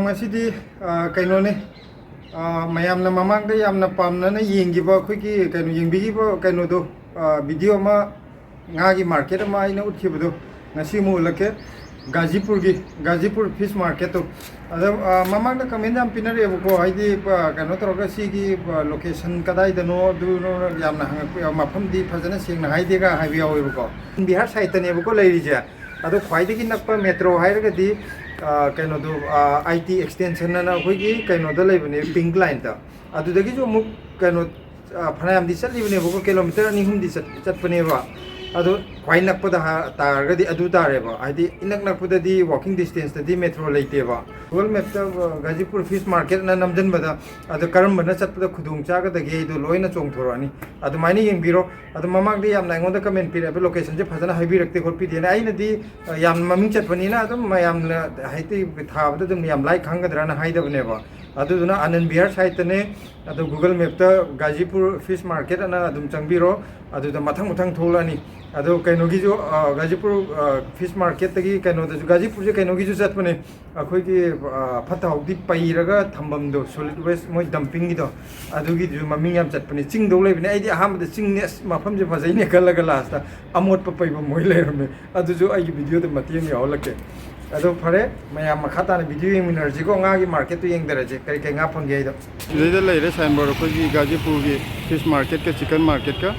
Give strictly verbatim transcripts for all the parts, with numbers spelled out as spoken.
ꯉꯁꯤꯗꯤ ꯑ, ꯀꯩꯅꯣꯅꯤ, ꯑ, ꯃꯌꯥꯝꯅ ꯃꯃꯥꯡꯗ ꯌꯥꯝꯅ ꯄꯥꯝꯅꯅ ꯌꯦꯡꯈꯤꯕ, ꯑꯩꯈꯣꯏꯒꯤ ꯀꯩꯅꯣ, ꯌꯦꯡꯕꯤꯈꯤꯕ ꯀꯩꯅꯣꯗꯣ, ꯑ, ꯚꯤꯗꯤꯑꯣ ꯑꯃ, ꯉꯥꯒꯤ ꯃꯥꯔꯀꯦꯠ ꯑꯃ ꯑꯩꯅ ꯎꯠꯈꯤꯕꯗꯣ, ꯉꯁꯤ ꯑꯃꯨꯛ ꯎꯠꯂꯛꯀꯦ꯫ ꯒꯥꯖꯤꯄꯨꯔꯒꯤ, ꯒꯥꯖꯤꯄꯨꯔ ꯐꯤꯁ ꯃꯥꯔꯀꯦꯠꯇꯣ꯫ ꯑꯗ, ꯑ, ꯃꯃꯥꯡꯗ ꯀꯃꯦꯟ ꯌꯥꯝ ꯄꯤꯅꯔꯛꯑꯦꯕꯀꯣ, ꯍꯥꯏꯗꯤ, ꯑ, ꯀꯩꯅꯣ ꯇꯧꯔꯒ, ꯁꯤꯒꯤ, ꯑ, ꯂꯣꯀꯦꯁꯟ ꯀꯗꯥꯏꯗꯅꯣ, ꯑꯗꯨꯅꯣ ꯌꯥꯝꯅ ꯍꯪꯉꯛꯄ, ꯃꯐꯝꯗꯤ ꯐꯖꯅ ꯁꯦꯡꯅ ꯍꯥꯏꯗꯦꯒ ꯍꯥꯏꯕ ꯌꯥꯎꯋꯦꯕꯀꯣ꯫ ꯕꯤꯍꯥꯔ ꯁꯥꯏꯠꯇꯅꯦꯕꯀꯣ ꯂꯩꯔꯤꯁꯦ꯫ ꯑꯗꯣ ꯈ꯭ꯋꯥꯏꯗꯒꯤ ꯅꯛꯄ ꯃꯦꯇ꯭ꯔꯣ ꯍꯥꯏꯔꯒꯗꯤ, ꯑ, ꯀꯩꯅꯣꯗꯣ, ꯑ, ꯑꯥꯏ ꯇꯤ ꯑꯦꯛꯁꯇꯦꯟꯁꯟ ꯑꯅ ꯑꯩꯈꯣꯏꯒꯤ ꯀꯩꯅꯣꯗ ꯂꯩꯕꯅꯦ, ꯄꯤꯡꯛ ꯂꯥꯏꯟꯗ꯫ ꯑꯗꯨꯗꯒꯤꯁꯨ ꯑꯃꯨꯛ ꯀꯩꯅꯣ, ꯑ, ꯐꯅꯌꯥꯝꯗꯤ ꯆꯠꯂꯤꯕꯅꯦꯕꯀꯣ, ꯀꯤꯂꯣꯃꯤꯇꯔ ꯑꯅꯤ ꯑꯍꯨꯝꯗꯤ ꯆꯠ-, ꯆꯠꯄꯅꯦꯕ꯫ ꯑꯗꯣ ꯈ꯭ꯋꯥꯏ ꯅꯛꯄꯗ ꯍꯥ-, ꯇꯥꯔꯒꯗꯤ ꯑꯗꯨ ꯇꯥꯔꯦꯕ꯫ ꯍꯥꯏꯗꯤ ꯏꯅꯛ ꯅꯛꯄꯗꯗꯤ walking distance ꯇꯗꯤ ꯃꯦꯇ꯭ꯔꯣ ꯂꯩꯇꯦꯕ꯫ Google Map ꯇ, ꯑ, ꯒꯥꯖꯤꯄꯨꯔ ꯐꯤꯁ ꯃꯥꯔꯀꯦꯠ ꯑꯅ ꯅꯝꯖꯟꯕꯗ, ꯑꯗꯣ ꯀꯔꯝꯕꯅ ꯆꯠꯄꯗ ꯈꯨꯗꯣꯡ ꯆꯥꯒꯗꯒꯦ, ꯑꯗꯨ ꯂꯣꯏꯅ ꯆꯣꯡꯊꯣꯔꯛꯑꯅꯤ꯫ ꯑꯗꯨꯃꯥꯏꯅ ꯌꯦꯡꯕꯤꯔꯣ꯫ ꯑꯗꯣ ꯃꯃꯥꯡꯗ ꯌꯥꯝꯅ ꯑꯩꯉꯣꯟꯗ ꯀꯃꯦꯟ ꯄꯤꯔꯛꯑꯦꯕ, ꯂꯣꯀꯦꯁꯟꯁꯦ ꯐꯖꯅ ꯍꯥꯏꯕꯤꯔꯛꯇꯦ ꯈꯣꯠꯄꯤꯗꯦꯅ꯫ ꯑꯩꯅꯗꯤ, ꯑ, ꯌꯥꯝ ꯃꯃꯤꯡ ꯆꯠꯄꯅꯤꯅ ꯑꯗꯨꯝ ꯃꯌꯥꯝꯅ ꯍꯥꯏꯗꯤ ꯊꯥꯕꯗ ꯑꯗꯨꯝ ꯌꯥꯝ ꯂꯥꯏ ꯈꯪꯒꯗ꯭ꯔꯅ ꯍꯥꯏꯗꯕꯅꯦꯕ꯫ ꯑꯗꯨꯗꯨꯅ ꯑꯅꯟ ꯕꯤꯍꯥꯔ ꯁꯥꯏꯠꯇꯅꯦ, ꯑꯗꯣ Google Map ꯇ ꯒꯥꯖꯤꯄꯨꯔ ꯐꯤꯁ ꯃꯥꯔꯀꯦꯠ ꯑꯅ ꯑꯗꯨꯝ ꯆꯪꯕꯤꯔꯣ꯫ ꯑꯗꯨꯗ ꯃꯊꯪ ꯃꯊꯪ ꯊꯣꯛꯂꯛꯑꯅꯤ꯫ ꯑꯗꯣ ꯀꯩꯅꯣꯒꯤꯁꯨ, ꯑ, ꯒꯥꯖꯤꯄꯨꯔ, ꯑ, ꯐꯤꯁ ꯃꯥꯔꯀꯦꯠꯇꯒꯤ ꯀꯩꯅꯣꯗꯁꯨ, ꯒꯥꯖꯤꯄꯨꯔꯁꯦ ꯀꯩꯅꯣꯒꯤꯁꯨ ꯆꯠꯄꯅꯦ, ꯑꯩꯈꯣꯏꯒꯤ, ꯑ, ꯐꯠꯇ ꯍꯥꯎꯗꯤ ꯄꯩꯔꯒ ꯊꯝꯐꯝꯗꯣ, solid waste ꯃꯣꯏ dumping ꯒꯤꯗꯣ, ꯑꯗꯨꯒꯤꯗꯨꯁꯨ ꯃꯃꯤꯡ ꯌꯥꯝ ꯆꯠꯄꯅꯦ꯫ ꯆꯤꯡꯗꯧ ꯂꯩꯕꯅꯦ꯫ ꯑꯩꯗꯤ ꯑꯍꯥꯟꯕꯗ ꯆꯤꯡꯅꯦ, ꯑꯁ, ꯃꯐꯝꯁꯦ ꯐꯖꯩꯅꯦ ꯈꯜꯂꯒ last ꯇ ꯑꯃꯣꯠꯄ ꯄꯩꯕ ꯃꯣꯏ ꯂꯩꯔꯝꯃꯦ꯫ ꯑꯗꯨꯁꯨ ꯑꯩꯒꯤ ꯚꯤꯗꯤꯑꯣꯗ ꯃꯇꯦꯛ ꯑꯃ ꯌꯥꯎꯍꯜꯂꯛꯀꯦ꯫ ꯑꯗꯣ ꯐꯔꯦ, ꯃꯌꯥꯝ ꯃꯈꯥ ꯇꯥꯅ ꯚꯤꯗꯤꯑꯣ ꯌꯦꯡꯃꯤꯟꯅꯔꯁꯤꯀꯣ, ꯉꯥꯒꯤ ꯃꯥꯔꯀꯦꯠꯇꯣ ꯌꯦꯡꯗꯔꯁꯦ, ꯀꯔꯤ ꯀꯔꯤ ꯉꯥ ꯐꯪꯒꯦ ꯍꯥꯏꯗꯣ꯫ ꯁꯤꯗꯩꯗ ꯂꯩꯔꯦ signboard, ꯑꯩꯈꯣꯏꯒꯤ ꯒꯥꯖꯤꯄꯨꯔꯒꯤ ꯐꯤꯁ ꯃꯥꯔꯀꯦꯠꯀ ꯆꯤꯀꯟ ꯃꯥꯔꯀꯦꯠꯀ꯫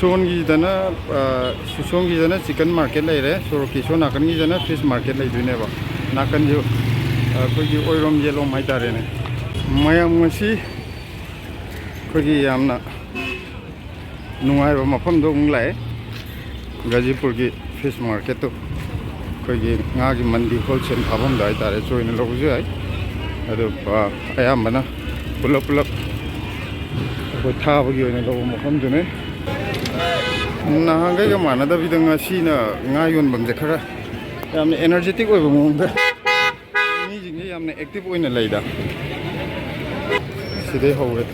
ꯁꯣꯝꯒꯤꯗꯅ, ꯑ, ꯁꯣꯝꯒꯤꯗꯅ ꯆꯤꯀꯟ ꯃꯥꯔꯀꯦꯠ ꯂꯩꯔꯦ, ꯁꯣꯔꯣꯛꯀꯤ ꯁꯣꯝ ꯅꯥꯀꯟꯒꯤꯗꯅ ꯐꯤꯁ ꯃꯥꯔꯀꯦꯠ ꯂꯩꯗꯣꯏꯅꯦꯕ꯫ ꯅꯥꯀꯟꯁꯨ, ꯑ, ꯑꯩꯈꯣꯏꯒꯤ ꯑꯣꯏꯔꯣꯝ ꯌꯦꯠꯂꯣꯝ ꯍꯥꯏꯇꯥꯔꯦꯅꯦ꯫ ꯃꯌꯥꯝ ꯉꯁꯤ ꯑꯩꯈꯣꯏꯒꯤ ꯌꯥꯝꯅ ꯅꯨꯡꯉꯥꯏꯕ ꯃꯐꯝꯗꯣ ꯑꯃꯨꯛ ꯂꯥꯛꯑꯦ꯫ ꯒꯥꯖꯤꯄꯨꯔꯒꯤ ꯐꯤꯁ ꯃꯥꯔꯀꯦꯠꯇꯨ, ꯑꯩꯈꯣꯏꯒꯤ ꯉꯥꯒꯤ ꯃꯟꯗꯤ ꯍꯣꯜꯁꯦꯜ ꯐꯥꯐꯝꯗ ꯍꯥꯏꯇꯥꯔꯦ, ꯆꯣꯏꯅ ꯂꯧꯕꯁꯨ ꯌꯥꯏ꯫ ꯑꯗꯨ, ꯑ, ꯑꯌꯥꯝꯕꯅ ꯄꯨꯂꯞ ꯄꯨꯂꯞ ꯑꯩꯈꯣꯏ ꯊꯥꯕꯒꯤ ꯑꯣꯏꯅ ꯂꯧꯕ ꯃꯐꯝꯗꯨꯅꯦ꯫ ꯅꯍꯥꯟꯈꯩꯒ ꯃꯥꯟꯅꯗꯕꯤꯗ ꯉꯁꯤꯅ ꯉꯥ ꯌꯣꯟꯐꯝꯁꯦ ꯈꯔ ꯌꯥꯝꯅ energetic ꯑꯣꯏꯕ ꯃꯑꯣꯡꯗ ꯃꯤꯁꯤꯡꯁꯦ ꯌꯥꯝꯅ active ꯑꯣꯏꯅ ꯂꯩꯗ꯫ ꯁꯤꯗꯩ ꯍꯧꯔꯦ꯫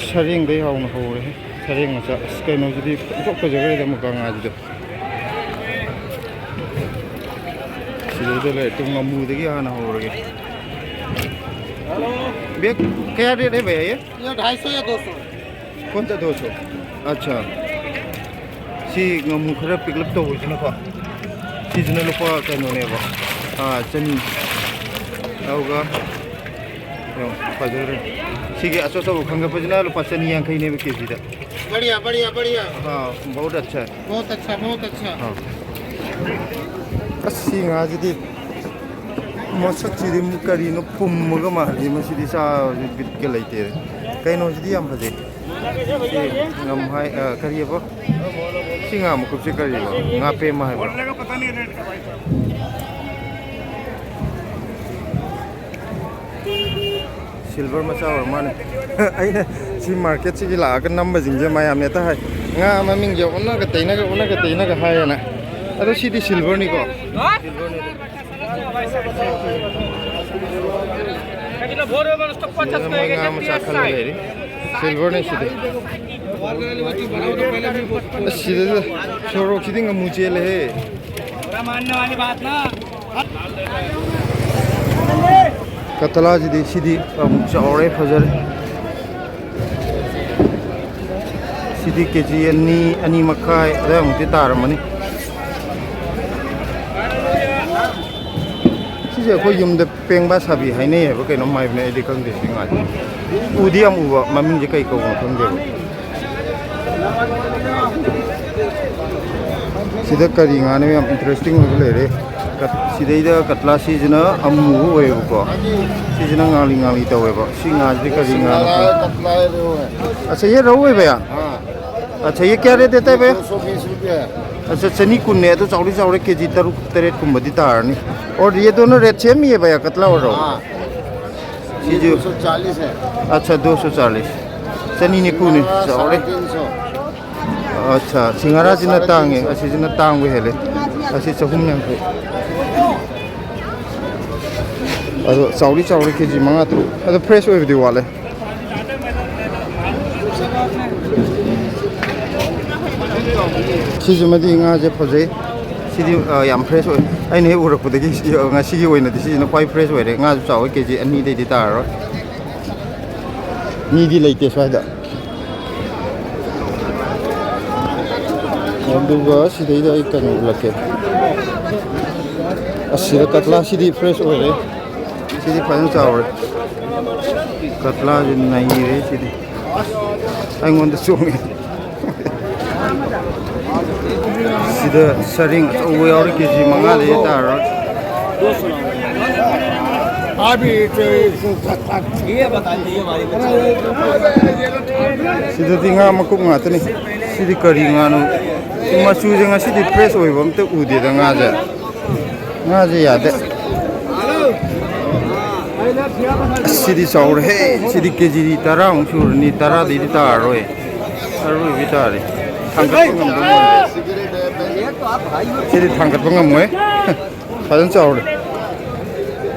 ꯁꯔꯦꯡꯗꯩ ꯍꯧꯅ ꯍꯧꯔꯦ꯫ ꯁꯔꯦꯡ ꯃꯆꯥ꯫ ꯑꯁ, ꯀꯩꯅꯣꯁꯤꯗꯤ ꯏꯐ ꯐꯖꯈ꯭ꯔꯦꯗ, ꯃꯨꯀꯥ ꯉꯥꯁꯤꯗ꯫ ꯁꯤ ꯑꯗꯨꯗ ꯂꯩꯔꯦ꯫ ꯇꯨ ꯉꯥꯃꯨꯗꯒꯤ ꯍꯥꯟꯅ ꯍꯧꯔꯒꯦ꯫ ꯕꯦꯛ ꯀꯌꯥ ꯔꯦꯠ ꯍꯥꯏ ꯚꯩꯌꯥ? ꯌꯦ? ꯌꯦ ढाई सौ या दो सौ꯫ ꯀꯣꯟ ꯆꯠ ꯗꯣꯁꯣ꯫ ꯑꯠꯆꯥ꯫ ꯁꯤ ꯉꯥꯃꯨ ꯈꯔ ꯄꯤꯛꯂꯞ ꯇꯧꯕꯁꯤꯅꯀꯣ꯫ ꯁꯤꯁꯤꯅ ꯂꯨꯄꯥ ꯀꯩꯅꯣꯅꯦꯕ꯫ ꯑꯥ, ꯆꯅꯤ꯫ ꯑꯗꯨꯒ ꯌꯦꯡꯉꯣ, ꯐꯖꯈ꯭ꯔꯦ꯫ ꯁꯤꯒꯤ ꯑꯆꯧ ꯑꯆꯧꯕ ꯈꯟꯒꯠꯄꯁꯤꯅ ꯂꯨꯄꯥ ꯆꯅꯤ ꯌꯥꯡꯈꯩꯅꯦꯕ ꯀꯦꯖꯤꯗ꯫ बढ़िया, बढ़िया, बढ़िया। ꯑꯥ, बहुत अच्छा꯫ बहुत अच्छा, बहुत अच्छा। ꯑꯥ꯫ ꯑꯁ, ꯁꯤ ꯉꯥꯁꯤꯗꯤ ꯃꯁꯛꯁꯤꯗꯤ ꯀꯔꯤꯅꯣ ꯄꯨꯝꯃꯒ ꯃꯥꯜꯂꯤ꯫ ꯃꯁꯤꯗꯤ ꯆꯥꯕꯁꯤ ꯕꯤꯠꯀ ꯂꯩꯇꯦ꯫ ꯀꯩꯅꯣꯁꯤꯗꯤ ꯌꯥꯝ ꯐꯖꯩ꯫ ꯁꯤ ꯉꯝ ꯍꯥꯏ, ꯑ, ꯀꯔꯤꯑꯕ? ꯁꯤ ꯉꯥ ꯃꯈꯨꯞꯁꯦ ꯀꯔꯤꯑꯕ? ꯉꯥ ꯄꯦꯝꯃ ꯍꯥꯏꯕ꯭ꯔꯣ? ꯁꯤꯜꯚꯔ ꯃꯆꯥ ꯑꯣꯏꯔ ꯃꯥꯜꯂꯦ꯫ ꯑꯩꯅ ꯁꯤ ꯃꯥꯔꯀꯦꯠꯁꯤꯒꯤ ꯂꯥꯛꯑꯒ ꯅꯝꯕꯁꯤꯡꯁꯦ ꯃꯌꯥꯝꯅ ꯍꯦꯛꯇ ꯍꯥꯏ, "ꯉꯥ ꯃꯃꯤꯡꯁꯦ ꯑꯣꯟꯅꯒ ꯇꯩꯅꯒ, ꯑꯣꯟꯅꯒ ꯇꯩꯅꯒ ꯍꯥꯏꯌꯦꯅ"꯫ ꯑꯗꯣ ꯁꯤꯗꯤ ꯁꯤꯜꯚꯔꯅꯤꯀꯣ? ꯁꯤꯜꯚꯔꯅꯤ꯫ ꯁꯤꯗ ꯃꯣꯏ ꯉꯥ ꯃꯆꯥ ꯈꯜꯂ ꯂꯩꯔꯤ꯫ ꯁꯤꯜꯚꯔꯅꯤ ꯁꯤꯗꯤ꯫ ꯑꯁ, ꯁꯤꯗ ꯁꯣꯔꯣꯛꯁꯤꯗꯤ ꯉꯥꯃꯨ ꯆꯦꯜꯂꯦꯍꯦ꯫ ꯀꯇꯂꯥꯁꯤꯗꯤ ꯁꯤꯗꯤ ꯑꯃꯨꯛ ꯆꯥꯎꯔꯦ, ꯐꯖꯔꯦ꯫ ꯁꯤꯗꯤ ꯀꯦ ꯖꯤ ꯑꯅꯤ, ꯑꯅꯤ ꯃꯈꯥꯏ ꯑꯗꯥꯏꯃꯨꯛꯇꯤ ꯇꯥꯔꯝꯃꯅꯤ꯫ ꯁꯤꯁꯦ ꯑꯩꯈꯣꯏ ꯌꯨꯝꯗ ꯄꯦꯡꯕꯥ ꯁꯥꯕꯤ ꯍꯥꯏꯅꯩ ꯍꯥꯏꯕ ꯀꯩꯅꯣꯝ ꯍꯥꯏꯕꯅꯦ, ꯑꯩꯗꯤ ꯈꯪꯗꯦ ꯁꯤ ꯉꯥꯁꯦ꯫ ꯎꯗꯤ ꯌꯥꯝ ꯎꯕ, ꯃꯃꯤꯡꯁꯦ ꯀꯩ ꯀꯧꯕꯅꯣ ꯈꯪꯗꯦꯕ꯫ ꯁꯤꯗ ꯀꯔꯤ ꯉꯥꯅꯣ ꯌꯥꯝ ꯏꯟꯇꯔꯦꯁꯇꯤꯡ ꯑꯣꯏꯕ ꯂꯩꯔꯦ꯫ ꯀꯠ-, ꯁꯤꯗꯩꯗ ꯀꯠꯂꯥ ꯁꯤꯁꯤꯅ ꯑꯃꯨꯕ ꯑꯣꯏꯌꯦꯕꯀꯣ꯫ ꯁꯤꯁꯤꯅ ꯉꯥꯡꯂꯤ ꯉꯥꯡꯂꯤ ꯇꯧꯋꯦꯕ꯫ ꯁꯤ ꯉꯥꯁꯤꯗꯤ ꯀꯔꯤ ꯉꯥꯅꯣ ꯈꯪꯗꯦ꯫ ꯀꯠꯂꯥ ꯍꯥꯏ, ꯔꯧ ꯍꯥꯏ꯫ ꯑꯠꯆꯥ, ꯌꯦ ꯔꯧ ꯑꯣꯏꯕ ꯌꯥ? ꯑꯥ꯫ ꯑꯠꯆꯥ, ꯌꯦ ꯀꯌꯥ ꯔꯦꯠ ꯗꯦꯇꯥ ꯍꯥꯏꯕ? ꯗꯣ ꯁꯣ ꯕꯤꯁ ꯔꯨꯄꯤꯌꯥ꯫ ꯑꯠꯆꯥ, ꯆꯅꯤ ꯀꯨꯟꯅꯦ꯫ ꯑꯗꯨ ꯆꯥꯎꯗꯤ ꯆꯥꯎꯔꯦ, ꯀꯦ ꯖꯤ ꯇꯔꯨꯛ ꯇꯔꯦꯠ ꯀꯨꯝꯕꯗꯤ ꯇꯥꯔꯅꯤ꯫ ꯑꯣꯔ ꯌꯦ ꯗꯣꯅꯣ ꯔꯦꯠ ꯁꯦꯝ ꯃꯤ ꯍꯥꯏ ꯚꯩꯌꯥ, ꯀꯠꯂꯥ ꯑꯣꯔ ꯔꯧ? ꯑꯥ꯫ ꯁꯤꯁꯨ ꯗꯣ ꯁꯣ ꯆꯥꯂꯤꯁ ꯍꯥꯏ꯫ ꯑꯠꯆꯥ, ꯗꯣ ꯁꯣ ꯆꯥꯂꯤꯁ꯫ ꯆꯅꯤ ꯅꯤꯐꯨꯅꯤ, ꯁꯤꯡꯒꯥꯔꯥ ꯆꯥꯎꯔꯦ꯫ ꯁꯥꯔꯦ ꯇꯤꯟ ꯁꯣ꯫ ꯑꯠꯆꯥ, ꯁꯤꯡꯒꯥꯔꯥꯁꯤꯅ ꯇꯥꯡꯉꯦ, ꯑꯁꯤꯁꯤꯅ ꯇꯥꯡꯕ ꯍꯦꯜꯂꯦ꯫ ꯑꯁꯤ ꯆꯍꯨꯝ ꯌꯥꯡꯈꯩ꯫ ꯑꯗꯣ ꯆꯥꯎꯗꯤ ꯆꯥꯎꯔꯦ, ꯀꯦ ꯖꯤ ꯃꯉꯥ ꯇꯔꯨꯛ꯫ ꯑꯗꯣ ꯐ꯭ꯔꯦꯁ ꯑꯣꯏꯕꯗꯤ ꯋꯥꯠꯂꯦ꯫ ꯁꯤꯁꯤꯃꯗꯤ ꯉꯥꯁꯦ ꯐꯖꯩ꯫ ꯁꯤꯗꯤ, ꯑ, ꯌꯥꯝ ꯐ꯭ꯔꯦꯁ ꯑꯣꯏ꯫ ꯑꯩꯅ ꯍꯦꯛ ꯎꯔꯛꯄꯗꯒꯤ ꯁꯤ-, ꯉꯁꯤꯒꯤ ꯑꯣꯏꯅꯗꯤ ꯁꯤꯁꯤꯅ ꯈ꯭ꯋꯥꯏ ꯐ꯭ꯔꯦꯁ ꯑꯣꯏꯔꯦ꯫ ꯉꯥꯁꯨ ꯆꯥꯎꯋꯦ, ꯀꯦ ꯖꯤ ꯑꯅꯤꯗꯩꯗꯤ ꯇꯥꯔꯔꯣꯏ꯫ ꯃꯤꯗꯤ ꯂꯩꯇꯦ ꯁ꯭ꯋꯥꯏꯗ꯫ ꯑꯗꯨꯒ ꯁꯤꯗꯩꯗ ꯑꯩ ꯀꯩꯅꯣ ꯎꯠꯂꯛꯀꯦ꯫ ꯑꯁ, ꯁꯤꯗ ꯀꯇꯂꯥꯁꯤꯗꯤ ꯐ꯭ꯔꯦꯁ ꯑꯣꯏꯔꯦ꯫ ꯁꯤꯗꯤ ꯐꯖꯅ ꯆꯥꯎꯔꯦ꯫ ꯀꯇꯂꯥꯁꯤ ꯅꯩꯔꯦ ꯁꯤꯗꯤ꯫ ꯑꯩꯉꯣꯟꯗ ꯆꯣꯡꯉꯦ꯫ ꯁꯤꯗ ꯁꯔꯦꯡ ꯑꯆꯧꯕ ꯌꯥꯎꯔꯦ, ꯀꯦ ꯖꯤ ꯃꯉꯥꯗꯩ ꯇꯥꯔꯔꯣꯏ꯫ ꯁꯤꯗꯗꯤ ꯉꯥ ꯃꯀꯨꯞ ꯉꯥꯛꯇꯅꯤ꯫ ꯁꯤꯗꯤ ꯀꯔꯤ ꯉꯥꯅꯣ? ꯃꯆꯨꯁꯦ ꯉꯁꯤꯗꯤ ꯐ꯭ꯔꯦꯁ ꯑꯣꯏꯕ ꯑꯝꯇ ꯎꯗꯦꯗ ꯉꯥꯁꯦ꯫ ꯉꯥꯁꯦ ꯌꯥꯗꯦ꯫ ꯑꯁ, ꯁꯤꯗꯤ ꯆꯥꯎꯔꯦꯍꯦ꯫ ꯁꯤꯗꯤ ꯀꯦ ꯖꯤ ꯇꯔꯥꯃꯨꯛ ꯁꯨꯔꯅꯤ, ꯇꯔꯥꯗꯩꯗꯤ ꯇꯥꯔꯔꯣꯏ꯫ ꯑꯔꯣꯏꯕꯤ ꯇꯥꯔꯦ꯫ ꯊꯥꯡꯒꯠꯄ ꯉꯝꯗꯧ ꯃꯥꯟꯗꯦ꯫ ꯁꯤꯗꯤ ꯊꯥꯡꯒꯠꯄ ꯉꯝꯃꯣꯏ꯫ ꯐꯖꯅ ꯆꯥꯎꯔꯦ꯫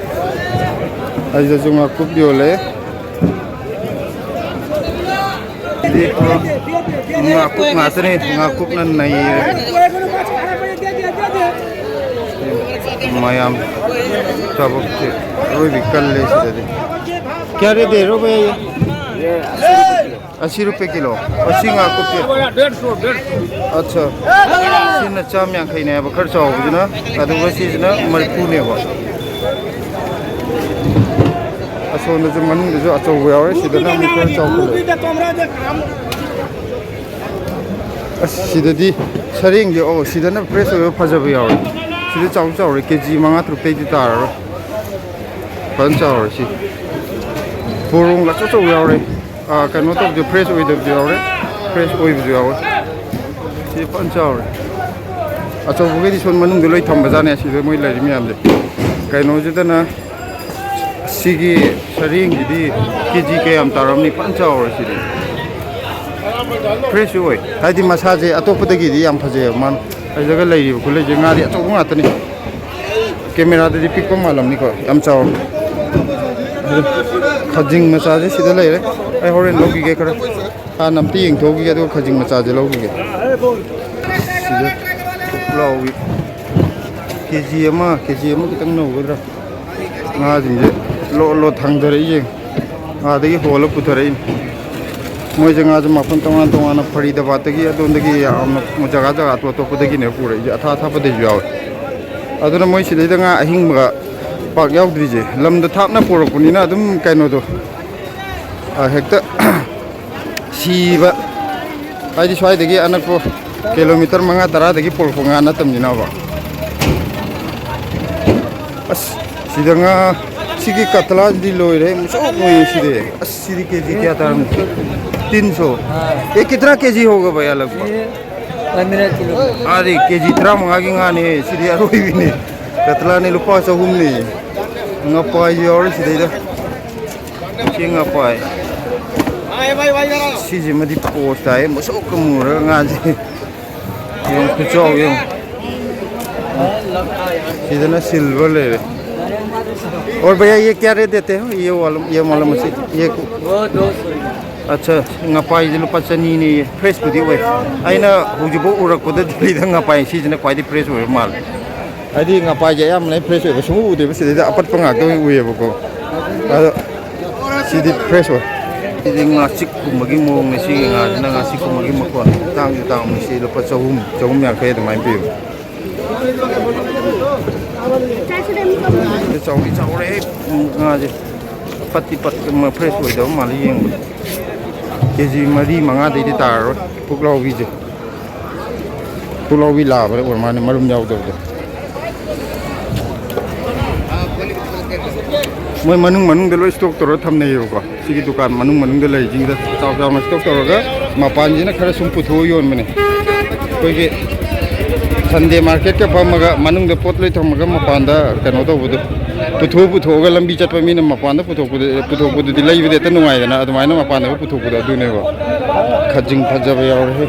ꯑꯁꯤꯗꯁꯨ ꯉꯥꯀꯨꯞ ꯌꯣꯜꯂꯦ꯫ ꯁꯤꯗꯤ ꯉꯥꯀꯨꯞ ꯉꯥꯛꯇꯅꯦ, ꯉꯥꯀꯨꯞꯅ ꯅꯩꯔꯦ꯫ ꯃꯌꯥꯝ ꯊꯕꯛꯁꯦ ꯑꯔꯣꯏꯕꯤ ꯀꯜꯂꯦ ꯁꯤꯗꯗꯤ꯫ क्या रेट दे रहे हो भैया ये? अस्सी रुपये किलो। अस्सी ꯉꯥꯀꯨꯞꯁꯦ꯫ ꯑꯠꯆꯥ꯫ ꯁꯤꯅ ꯆꯥꯝ ꯌꯥꯡꯈꯩꯅꯦ ꯍꯥꯏꯕ, ꯈꯔ ꯆꯥꯎꯕꯁꯤꯅ, ꯑꯗꯨꯒ ꯁꯤꯁꯤꯅ ꯃꯔꯤꯐꯨꯅꯦꯕ꯫ ꯑꯁꯣꯝꯗꯁꯨ ꯃꯅꯨꯡꯗꯁꯨ ꯑꯆꯧꯕ ꯌꯥꯎꯔꯦ, ꯁꯤꯗꯅ ꯑꯃꯨꯛ ꯈꯔ ꯆꯥꯎꯈꯠꯂꯦ꯫ ꯑꯁ, ꯁꯤꯗꯗꯤ ꯁꯔꯦꯡꯁꯦ, ꯑꯣ, ꯁꯤꯗꯅ ꯐ꯭ꯔꯦꯁ ꯑꯣꯏꯕ ꯐꯖꯕ ꯌꯥꯎꯔꯦ꯫ ꯁꯤꯗꯤ ꯆꯥꯎꯁꯨ ꯆꯥꯎꯔꯦ, ꯀꯦ ꯖꯤ ꯃꯉꯥ ꯇꯔꯨꯛꯇꯩꯗꯤ ꯇꯥꯔꯔꯣꯏ꯫ ꯐꯖꯅ ꯆꯥꯎꯔꯦ ꯁꯤ꯫ ꯄꯣꯔꯣꯡꯒ ꯑꯆꯧ ꯑꯆꯧꯕ ꯌꯥꯎꯔꯦ꯫ ꯑꯥ, ꯀꯩꯅꯣ ꯇꯧꯕꯁꯨ, ꯐ꯭ꯔꯦꯁ ꯑꯣꯏꯗꯕꯁꯨ ꯌꯥꯎꯔꯦ, ꯐ꯭ꯔꯦꯁ ꯑꯣꯏꯕꯁꯨ ꯌꯥꯎꯔꯦ꯫ ꯁꯤ ꯐꯖꯅ ꯆꯥꯎꯔꯦ꯫ ꯑꯆꯧꯕꯈꯩꯗꯤ ꯁꯣꯝ ꯃꯅꯨꯡꯗ ꯂꯣꯏ ꯊꯝꯕꯖꯥꯠꯅꯦ, ꯑꯁꯤꯗ ꯃꯣꯏ ꯂꯩꯔꯤ ꯃꯌꯥꯝꯁꯦ꯫ ꯀꯩꯅꯣꯁꯤꯗꯅ ꯁꯤꯒꯤ ꯁꯔꯦꯡꯁꯤꯗꯤ ꯀꯦ ꯖꯤ ꯀꯌꯥꯝ ꯇꯥꯔꯝꯅꯤ? ꯐꯖꯅ ꯆꯥꯎꯔꯦ ꯁꯤꯗꯤ꯫ ꯐ꯭ꯔꯦꯁꯁꯨ ꯑꯣꯏ, ꯍꯥꯏꯗꯤ ꯃꯁꯥꯁꯦ ꯑꯇꯣꯞꯄꯗꯒꯤꯗꯤ ꯌꯥꯝ ꯐꯖꯩꯑꯕ ꯃꯥꯅ꯫ ꯑꯁꯤꯗꯒ ꯂꯩꯔꯤꯕ ꯈꯨꯠꯂꯩꯁꯦ ꯉꯥꯗꯤ ꯑꯆꯧꯕ ꯉꯥꯛꯇꯅꯤ꯫ ꯀꯦꯃꯦꯔꯥꯗꯗꯤ ꯄꯤꯛꯄ ꯃꯥꯜꯂꯝꯅꯤꯀꯣ, ꯌꯥꯝ ꯆꯥꯎꯔꯦ꯫ ꯑꯗꯨ ꯈꯖꯤꯡ ꯃꯆꯥꯁꯦ ꯁꯤꯗ ꯂꯩꯔꯦ꯫ ꯑꯩ ꯍꯣꯔꯦꯟ ꯂꯧꯈꯤꯒꯦ ꯈꯔ꯫ ꯍꯥꯟꯅ ꯑꯝꯇ ꯌꯦꯡꯊꯣꯛꯈꯤꯒꯦ, ꯑꯗꯨꯒ ꯈꯖꯤꯡ ꯃꯆꯥꯁꯦ ꯂꯧꯈꯤꯒꯦ꯫ ꯁꯤꯗ ꯄꯨꯛꯂꯥꯎꯕꯤ꯫ ꯀꯦ ꯖꯤ ꯑꯃ, ꯀꯦ ꯖꯤ ꯑꯃ ꯈꯤꯇꯪ ꯅꯧꯒꯗ꯭ꯔꯥ? ꯉꯥꯁꯤꯡꯁꯦ ꯂꯣ ꯂꯣ ꯊꯥꯡꯊꯔꯛꯏꯁꯦ, ꯑꯥꯗꯒꯤ ꯍꯣꯜꯂ ꯄꯨꯊꯔꯛꯏꯅꯤ꯫ ꯃꯣꯏꯁꯦ ꯉꯥꯁꯦ ꯃꯐꯝ ꯇꯣꯉꯥꯟ ꯇꯣꯉꯥꯟꯅ, ꯐꯔꯤꯗꯕꯥꯗꯇꯒꯤ, ꯑꯗꯣꯝꯗꯒꯤ ꯌꯥꯝꯅ ꯖꯒꯥ ꯖꯒꯥ ꯑꯇꯣꯞ ꯑꯇꯣꯞꯄꯗꯒꯤꯅꯦ ꯄꯨꯔꯛꯏꯁꯦ, ꯑꯊꯥ ꯑꯊꯥꯞꯄꯗꯩꯁꯨ ꯌꯥꯎꯋꯦ꯫ ꯑꯗꯨꯅ ꯃꯣꯏ ꯁꯤꯗꯩꯗ ꯉꯥ ꯑꯍꯤꯡꯕ ꯄꯥꯛ ꯌꯥꯎꯗ꯭ꯔꯤꯁꯦ, ꯂꯝꯗꯣ ꯊꯥꯞꯅ ꯄꯨꯔꯛꯄꯅꯤꯅ ꯑꯗꯨꯝ ꯀꯩꯅꯣꯗꯣ, ꯑ, ꯍꯦꯛꯇ ꯁꯤꯕ, ꯍꯥꯏꯗꯤ ꯁ꯭ꯋꯥꯏꯗꯒꯤ ꯑꯅꯛꯄ ꯀꯤꯂꯣꯃꯤꯇꯔ ꯃꯉꯥ ꯇꯔꯥꯗꯒꯤ ꯄꯨꯔꯛꯄ ꯉꯥ ꯅꯠꯇꯕꯅꯤꯅꯕ꯫ ꯑꯁ, ꯁꯤꯗ ꯉꯥ, ꯁꯤꯒꯤ ꯀꯇꯂꯥꯁꯤꯗꯤ ꯂꯣꯏꯔꯦ, ꯃꯨꯁꯨꯛ ꯃꯨꯏ ꯁꯤꯗꯤ꯫ ꯑꯁ, ꯁꯤꯗꯤ ꯀꯦ ꯖꯤ ꯀꯌꯥ ꯇꯥꯔꯝꯅꯤ? ꯇꯤꯟ ꯁꯣ꯫ ꯑꯦ, ꯀꯤꯇꯅꯥ ꯀꯦ ꯖꯤ ꯍꯣꯒ ꯚꯩꯌꯥ ꯂꯒꯚꯒ? ꯄꯟꯗ꯭ꯔ ꯀꯤꯂꯣ꯫ ꯑꯥꯗꯤ ꯀꯦ ꯖꯤ ꯇꯔꯥꯃꯉꯥꯒꯤ ꯉꯥꯅꯦ, ꯁꯤꯗꯤ ꯑꯔꯣꯏꯕꯤꯅꯤ꯫ ꯀꯇꯂꯥꯅꯤ ꯂꯨꯄꯥ ꯆꯍꯨꯝꯅꯤ꯫ ꯉꯄꯥꯏꯁꯨ ꯌꯥꯎꯔꯦ ꯁꯤꯗꯩꯗ꯫ ꯁꯤ ꯉꯄꯥꯏ꯫ ꯁꯤꯁꯤꯃꯗꯤ ꯄꯣꯁ ꯇꯥꯏ, ꯃꯁꯛꯀ ꯃꯨꯔꯒ ꯉꯥꯁꯦ꯫ ꯌꯦꯡꯉꯨ, ꯈꯨꯆꯥꯎ ꯌꯦꯡꯉꯨ꯫ ꯁꯤꯗꯅ ꯁꯤꯜꯚꯔ ꯂꯩꯔꯦ꯫ और भैया, ये क्या रेट देते हो? ये वाला, ये वाला मछली, ये वो दो सौ रुपये। ꯑꯠꯆꯥ, ꯉꯄꯥꯏꯁꯦ ꯂꯨꯄꯥ ꯆꯅꯤꯅꯦꯌꯦ, ꯐ꯭ꯔꯦꯁꯄꯨꯗꯤ ꯑꯣꯏ꯫ ꯑꯩꯅ ꯍꯧꯖꯤꯛꯐꯥꯎ ꯎꯔꯛꯄꯗ ꯗꯤꯜꯂꯤꯗ ꯉꯄꯥꯏ ꯁꯤꯁꯤꯅ ꯈ꯭ꯋꯥꯏꯗꯒꯤ ꯐ꯭ꯔꯦꯁ ꯑꯣꯏꯕ ꯃꯥꯜꯂꯦ꯫ ꯍꯥꯏꯗꯤ ꯉꯄꯥꯏꯁꯦ ꯑꯌꯥꯝꯕꯅ ꯐ꯭ꯔꯦꯁ ꯑꯣꯏꯕ ꯁꯨꯡꯎ ꯎꯗꯦꯕ, ꯁꯤꯗꯩꯗ ꯑꯄꯠꯄ ꯉꯥꯛꯇ ꯑꯣꯏꯅ ꯎꯏꯌꯦꯕꯀꯣ꯫ ꯑꯗꯣ ꯁꯤꯗꯤ ꯐ꯭ꯔꯦꯁ ꯑꯣꯏ꯫ ꯁꯤꯗꯤ ꯉꯥꯆꯤꯛꯀꯨꯝꯕꯒꯤ ꯃꯑꯣꯡꯅꯦ, ꯁꯤꯒꯤ ꯉꯥꯁꯤꯅ ꯉꯥꯆꯤꯛꯀꯨꯝꯕꯒꯤ ꯃꯈꯣꯟ꯫ ꯇꯥꯡꯁꯨ ꯇꯥꯡꯕꯅꯤ, ꯁꯤ ꯂꯨꯄꯥ ꯆꯍꯨꯝ, ꯆꯍꯨꯝ ꯌꯥꯡꯈꯩ ꯑꯗꯨꯃꯥꯏꯅ ꯄꯤꯕ꯫ ꯆꯥꯎꯗꯤ ꯆꯥꯎꯔꯦꯍꯦ, ꯉꯥꯁꯦ꯫ ꯄꯠꯇꯤ ꯄꯠ-, ꯐ꯭ꯔꯦꯁ ꯑꯣꯏꯗꯕ ꯃꯥꯜꯂꯦ ꯌꯦꯡꯕꯗ꯫ ꯀꯦ ꯖꯤ ꯃꯔꯤ ꯃꯉꯥꯗꯩꯗꯤ ꯇꯥꯔꯔꯣꯏ ꯄꯨꯛꯂꯥꯎꯕꯤꯁꯦ꯫ ꯄꯨꯛꯂꯥꯎꯕꯤ ꯂꯥꯕ ꯑꯣꯏꯔ ꯃꯥꯜꯂꯦ, ꯃꯔꯨꯝ ꯌꯥꯎꯗꯕꯗꯣ꯫ ꯃꯣꯏ ꯃꯅꯨꯡ ꯃꯅꯨꯡꯗ ꯂꯣꯏ ꯁ꯭ꯇꯣꯛ ꯇꯧꯔ ꯊꯝꯅꯩꯌꯦꯕꯀꯣ꯫ ꯁꯤꯒꯤ ꯗꯨꯀꯥꯟ ꯃꯅꯨꯡ ꯃꯅꯨꯡꯗ ꯂꯩꯔꯤꯁꯤꯡꯁꯤꯗ ꯆꯥꯎ ꯆꯥꯎꯅ ꯁ꯭ꯇꯣꯛ ꯇꯧꯔꯒ ꯃꯄꯥꯟꯁꯤꯅ ꯈꯔ ꯁꯨꯝ ꯄꯨꯊꯣꯛꯑ ꯌꯣꯟꯕꯅꯦ꯫ ꯑꯩꯈꯣꯏꯒꯤ ꯁꯟꯗꯦ ꯃꯥꯔꯀꯦꯠꯀ ꯐꯝꯃꯒ ꯃꯅꯨꯡꯗ ꯄꯣꯠ ꯂꯣꯏ ꯊꯝꯃꯒ ꯃꯄꯥꯟꯗ ꯀꯩꯅꯣ ꯇꯧꯕꯗꯣ, ꯄꯨꯊꯣꯛ ꯄꯨꯊꯣꯛꯑꯒ ꯂꯝꯕꯤ ꯆꯠꯄ ꯃꯤꯅ ꯃꯄꯥꯟꯗ ꯄꯨꯊꯣꯛꯄꯗ-, ꯄꯨꯊꯣꯛꯄꯗꯨꯗꯤ ꯂꯩꯕꯗ ꯍꯦꯛꯇ ꯅꯨꯡꯉꯥꯏꯗꯅ, ꯑꯗꯨꯃꯥꯏꯅ ꯃꯄꯥꯟꯗꯒ ꯄꯨꯊꯣꯛꯄꯗꯣ ꯑꯗꯨꯅꯦꯕ꯫ ꯈꯖꯤꯡ ꯐꯖꯕ ꯌꯥꯎꯔꯦꯍꯦ꯫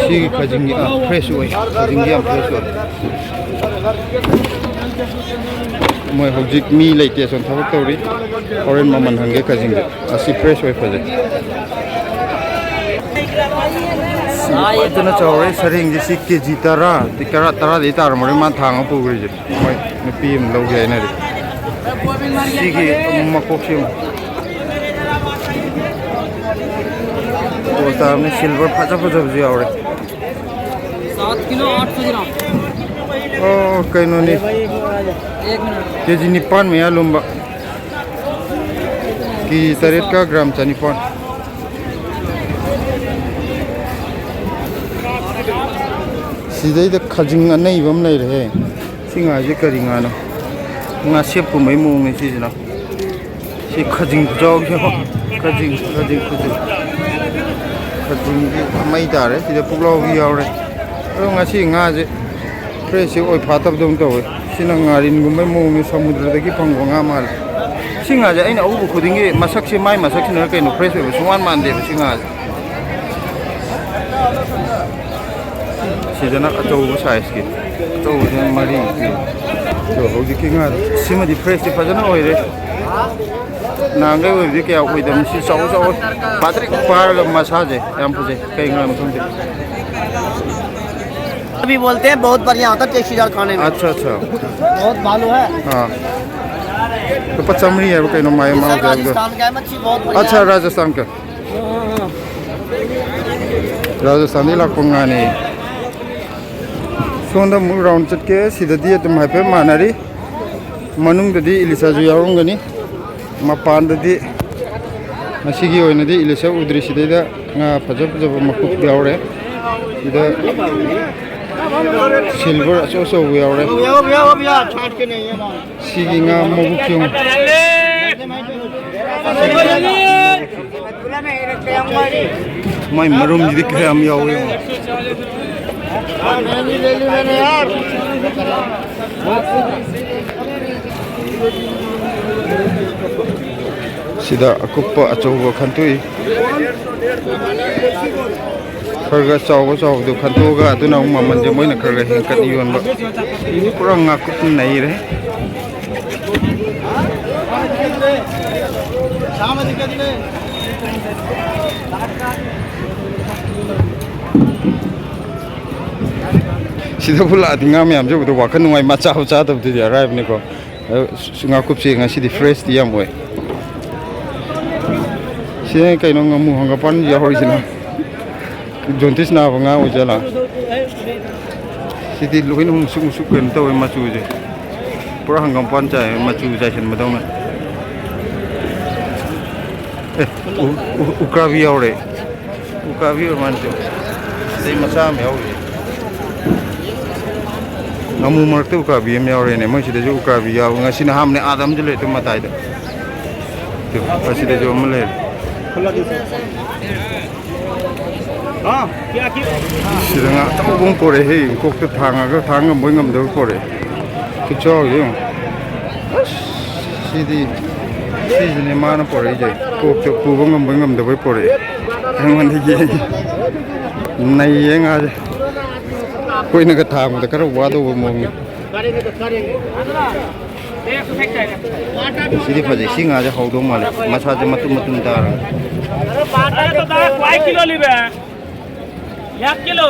ꯁꯤꯒꯤ ꯈꯖꯤꯡꯒꯤ, ꯑꯥ, ꯐ꯭ꯔꯦꯁ ꯑꯣꯏ꯫ ꯈꯖꯤꯡꯗꯤ ꯌꯥꯝ ꯐ꯭ꯔꯦꯁ ꯑꯣꯏ꯫ ꯃꯣꯏ ꯍꯧꯖꯤꯛ ꯃꯤ ꯂꯩꯇꯦ, ꯁꯣꯝ ꯊꯕꯛ ꯇꯧꯔꯤ꯫ ꯍꯣꯔꯦꯟ ꯃꯃꯜ ꯍꯪꯒꯦ ꯈꯖꯤꯡꯗꯤ꯫ ꯑꯁꯤ ꯐ꯭ꯔꯦꯁ ꯑꯣꯏ, ꯐꯖꯩ꯫ ꯐꯖꯅ ꯆꯥꯎꯔꯦ ꯁꯔꯦꯡꯁꯦ꯫ ꯁꯤ ꯀꯦ ꯖꯤ ꯇꯔꯥ, ꯀꯦꯔꯥꯠ ꯇꯔꯥꯗꯩ ꯇꯥꯔꯝꯃꯔꯣꯏ ꯃꯥꯅ ꯊꯥꯡꯉ ꯄꯨꯈ꯭ꯔꯤꯁꯦ꯫ ꯃꯣꯏ ꯅꯨꯄꯤ ꯑꯃ ꯂꯧꯒꯦ ꯍꯥꯏꯅꯔꯤ꯫ ꯁꯤꯒꯤ ꯃꯀꯣꯛꯁꯤ ꯑꯃꯨꯛ ꯇꯣꯁ ꯇꯥꯕꯅꯤ꯫ ꯁꯤꯜꯚꯔ ꯐꯖ ꯐꯖꯕꯁꯨ ꯌꯥꯎꯔꯦ꯫ सात किलो आठ सौ ग्राम। ꯑꯣ, ꯀꯩꯅꯣꯅꯤ꯫ एक मिनट। ꯀꯦ ꯖꯤ ꯅꯤꯄꯥꯟ ꯃꯌꯥ ꯂꯨꯝꯕ꯫ ꯀꯦ ꯖꯤ ꯇꯔꯦꯠꯀ ꯒ꯭ꯔꯥꯝ ꯆꯅꯤꯄꯥꯟ꯫ ꯁꯤꯗꯩꯗ ꯈꯖꯤꯡ ꯑꯅꯩꯕ ꯑꯃ ꯂꯩꯔꯦꯍꯦ꯫ ꯁꯤ ꯉꯥꯁꯦ ꯀꯔꯤ ꯉꯥꯅꯣ? ꯉꯥꯁꯦꯞꯀꯨꯝꯕꯩ ꯃꯑꯣꯡꯅꯦ ꯁꯤꯁꯤꯅ꯫ ꯁꯤ ꯈꯖꯤꯡ ꯈꯨꯆꯥꯎꯁꯦ ꯌꯦꯡꯉꯣ꯫ ꯈꯖꯤꯡ, ꯈꯖꯤꯡ, ꯈꯖꯤꯡ꯫ ꯈꯖꯤꯡꯗꯤ ꯃꯩ ꯇꯥꯔꯦ꯫ ꯁꯤꯗ ꯄꯨꯛꯂꯥꯎꯕꯤ ꯌꯥꯎꯔꯦ꯫ ꯑꯗꯣ ꯉꯁꯤ ꯉꯥꯁꯦ ꯐ꯭ꯔꯦꯁꯁꯦ ꯑꯣꯏ ꯐꯥꯠꯇꯕꯗꯧꯅ ꯇꯧꯋꯦ꯫ ꯁꯤꯅ ꯉꯥꯔꯤꯟꯒꯨꯝꯕꯩ ꯃꯑꯣꯡꯅꯦ, ꯁꯃꯨꯗ꯭ꯔꯗꯒꯤ ꯐꯪꯕ ꯉꯥ ꯃꯥꯜꯂꯦ꯫ ꯁꯤ ꯉꯥꯁꯦ ꯑꯩꯅ ꯑꯎꯕ ꯈꯨꯗꯤꯡꯒꯤ ꯃꯁꯛꯁꯦ, ꯃꯥꯏ ꯃꯁꯛꯁꯤꯅꯔ ꯀꯩꯅꯣ, ꯐ꯭ꯔꯦꯁ ꯑꯣꯏꯕ ꯁꯨꯡꯃꯥꯟ ꯃꯥꯟꯗꯦꯕ ꯁꯤ ꯉꯥꯁꯦ꯫ ꯁꯤꯗꯅ ꯑꯆꯧꯕ ꯁꯥꯏꯖꯀꯤ, ꯑꯆꯧꯕꯁꯤꯅ ꯃꯔꯤ꯫ ꯑꯗꯣ ꯍꯧꯖꯤꯛꯀꯤ ꯉꯥ ꯁꯤꯃꯗꯤ ꯐ꯭ꯔꯦꯁꯇꯤ ꯐꯖꯅ ꯑꯣꯏꯔꯦ꯫ ꯅꯍꯥꯟꯈꯩ ꯑꯣꯏꯕꯗꯤ ꯀꯌꯥ ꯑꯣꯏꯗꯕꯅꯤ꯫ ꯁꯤ ꯆꯥꯎ ꯆꯥꯎ ꯄꯥꯇ꯭ꯔꯤꯛ ꯄꯥꯔꯒ ꯃꯁꯥꯁꯦ ꯌꯥꯝ ꯐꯖꯩ꯫ ꯀꯩ ꯉꯥꯅꯣ ꯈꯪꯗꯦ꯫ अभी बोलते हैं, बहुत बढ़िया होता है, टेस्टीदार खाने में। अच्छा, अच्छा। बहुत भालू है। हाँ। ꯂꯨꯄꯥ ꯆꯥꯝꯃꯔꯤ ꯍꯥꯏꯕ ꯀꯩꯅꯣ ꯃꯥꯏ ꯁꯥꯏ ꯃꯥꯡꯗꯦ ꯍꯥꯏꯕꯗꯣ꯫ राजस्थान का है, मच्छी बहुत बढ़िया है। अच्छा, राजस्थान का। ꯔꯥꯖꯁꯊꯥꯟꯗꯒꯤ ꯂꯥꯛꯄ ꯉꯥꯅꯤ꯫ ꯁꯣꯝꯗ ꯑꯃꯨꯛ ꯔꯥꯎꯟ ꯆꯠꯀꯦ꯫ ꯁꯤꯗꯗꯤ ꯑꯗꯨꯝ ꯍꯥꯏꯐꯦꯠ ꯃꯥꯟꯅꯔꯤ꯫ ꯃꯅꯨꯡꯗꯗꯤ ꯏꯂꯤꯁꯥꯁꯨ ꯌꯥꯎꯔꯝꯒꯅꯤ꯫ ꯃꯄꯥꯟꯗꯗꯤ ꯉꯁꯤꯒꯤ ꯑꯣꯏꯅꯗꯤ ꯏꯂꯤꯁꯥ ꯎꯗ꯭ꯔꯤ꯫ ꯁꯤꯗꯩꯗ ꯉꯥ ꯐꯖ ꯐꯖꯕ ꯃꯀꯨꯞ ꯌꯥꯎꯔꯦ꯫ ꯁꯤꯗ ꯁꯤꯜꯚꯔ ꯑꯆꯧ ꯑꯆꯧꯕ ꯌꯥꯎꯔꯦ꯫ ꯁꯤꯒꯤ ꯉꯥ ꯃꯕꯨꯛꯁꯤ ꯌꯦꯡꯉꯨ꯫ ꯃꯥꯏ ꯃꯔꯨꯝꯁꯤꯗꯤ ꯀꯌꯥꯝ ꯌꯥꯎꯋꯦ ꯌꯦꯡꯉꯨ꯫ ꯁꯤꯗ ꯑꯀꯨꯞꯄ ꯑꯆꯧꯕ ꯈꯟꯇꯣꯛꯏ꯫ ꯈꯔ ꯈꯔ ꯆꯥꯎꯕ ꯆꯥꯎꯕꯗꯨ ꯈꯟꯇꯣꯛꯑꯒ ꯑꯗꯨꯅ ꯑꯃꯨꯛ ꯃꯃꯜꯁꯦ ꯃꯣꯏꯅ ꯈꯔ ꯈꯔ ꯍꯦꯟꯀꯠꯅ ꯌꯣꯟꯕ꯫ ꯄꯨꯔꯥ ꯉꯥꯀꯨꯞ ꯅꯩꯔꯦ꯫ ꯁꯤꯗꯕꯨ ꯂꯥꯛꯑꯗꯤ ꯉꯥ ꯃꯌꯥꯝꯁꯦ ꯎꯕꯗ ꯋꯥꯈꯜ ꯅꯨꯡꯉꯥꯏ, ꯃꯆꯥ ꯆꯥꯗꯕꯗꯨꯗꯤ ꯑꯔꯥꯏꯕꯅꯤꯀꯣ꯫ ꯑꯗꯣ ꯉꯥꯀꯨꯞꯁꯦ ꯉꯁꯤꯗꯤ ꯐ꯭ꯔꯦꯁꯇꯤ ꯌꯥꯝ ꯑꯣꯏ꯫ ꯁꯤ ꯀꯩꯅꯣ, ꯉꯥꯃꯨ ꯍꯪꯒꯄꯥꯟ ꯌꯥꯎꯍꯧꯔꯤꯁꯤꯅ꯫ ꯖꯣꯟꯇꯤꯁ ꯅꯥꯕ ꯉꯥ ꯑꯣꯏꯖꯥꯠꯂꯥ? ꯁꯤꯗꯤ ꯂꯣꯏꯅ ꯃꯨꯁꯨꯛ ꯃꯨꯁꯨꯛ ꯀꯩꯅꯣ ꯇꯧꯋꯦ ꯃꯆꯨꯁꯦ꯫ ꯄꯨꯔꯥ ꯍꯪꯒꯥꯝꯄꯥꯟ ꯆꯥꯏ, ꯃꯆꯨ ꯆꯥꯏꯁꯤꯟꯕꯗꯧꯅ꯫ ꯑꯦ, ꯎ-, ꯎ-, ꯎꯀꯥꯕꯤ ꯌꯥꯎꯔꯦ꯫ ꯎꯀꯥꯕꯤ ꯑꯣꯏꯔ ꯃꯥꯜꯂꯦ꯫ ꯁꯤꯗꯩ ꯃꯆꯥ ꯑꯃ ꯌꯥꯎꯔꯤ꯫ ꯉꯥꯃꯨ ꯃꯔꯛꯇ ꯎꯀꯥꯕꯤ ꯑꯃ ꯌꯥꯎꯔꯦꯅꯦ꯫ ꯃꯣꯏ ꯁꯤꯗꯁꯨ ꯎꯀꯥꯕꯤ ꯌꯥꯎ-, ꯉꯁꯤꯅ ꯑꯍꯥꯟꯕꯅꯦ꯫ ꯑꯥꯗ ꯑꯃꯁꯨ ꯂꯩ, ꯑꯗꯨꯝ ꯃꯇꯥꯏꯗ꯫ ꯑꯁꯤꯗꯁꯨ ꯑꯃ ꯂꯩꯔꯦ꯫ ꯁꯤꯗ ꯉꯥ ꯑꯆꯧꯕ ꯑꯃ ꯄꯣꯔꯛꯑꯦ꯫ ꯀꯣꯛꯇ ꯊꯥꯡꯉꯒ ꯊꯥꯡ ꯉꯝꯕꯣꯏ ꯉꯝꯗꯕꯣꯏ ꯄꯣꯔꯛꯑꯦ꯫ ꯈꯨꯆꯥꯎꯁꯦ ꯌꯦꯡꯉꯣ꯫ ꯑꯁ, ꯁꯤꯗꯤ, ꯁꯤꯁꯤꯅꯦ ꯃꯥꯅ ꯄꯣꯔꯛꯏꯁꯦ꯫ ꯀꯣꯛꯁꯦ ꯄꯨꯕ ꯉꯝꯕꯣꯏ ꯉꯝꯗꯕꯣꯏ ꯄꯣꯔꯛꯑꯦ꯫ ꯑꯩꯉꯣꯟꯗ ꯌꯦꯡꯉꯤ꯫ ꯅꯩꯌꯦ ꯉꯥꯁꯦ꯫ ꯑꯩꯈꯣꯏꯅꯒ ꯊꯥꯡꯕꯗ ꯈꯔ ꯋꯥꯗꯧꯕ ꯃꯑꯣꯡꯅꯤ꯫ ꯁꯤꯗꯤ ꯐꯖꯩ꯫ ꯁꯤ ꯉꯥꯁꯦ ꯍꯥꯎꯗꯧ ꯃꯥꯜꯂꯦ꯫ ꯃꯁꯥꯁꯦ ꯃꯇꯨꯝ ꯃꯇꯨꯝ ꯇꯥꯔꯒ꯫ अरे तो दादा, कई किलो लेबे? एक किलो।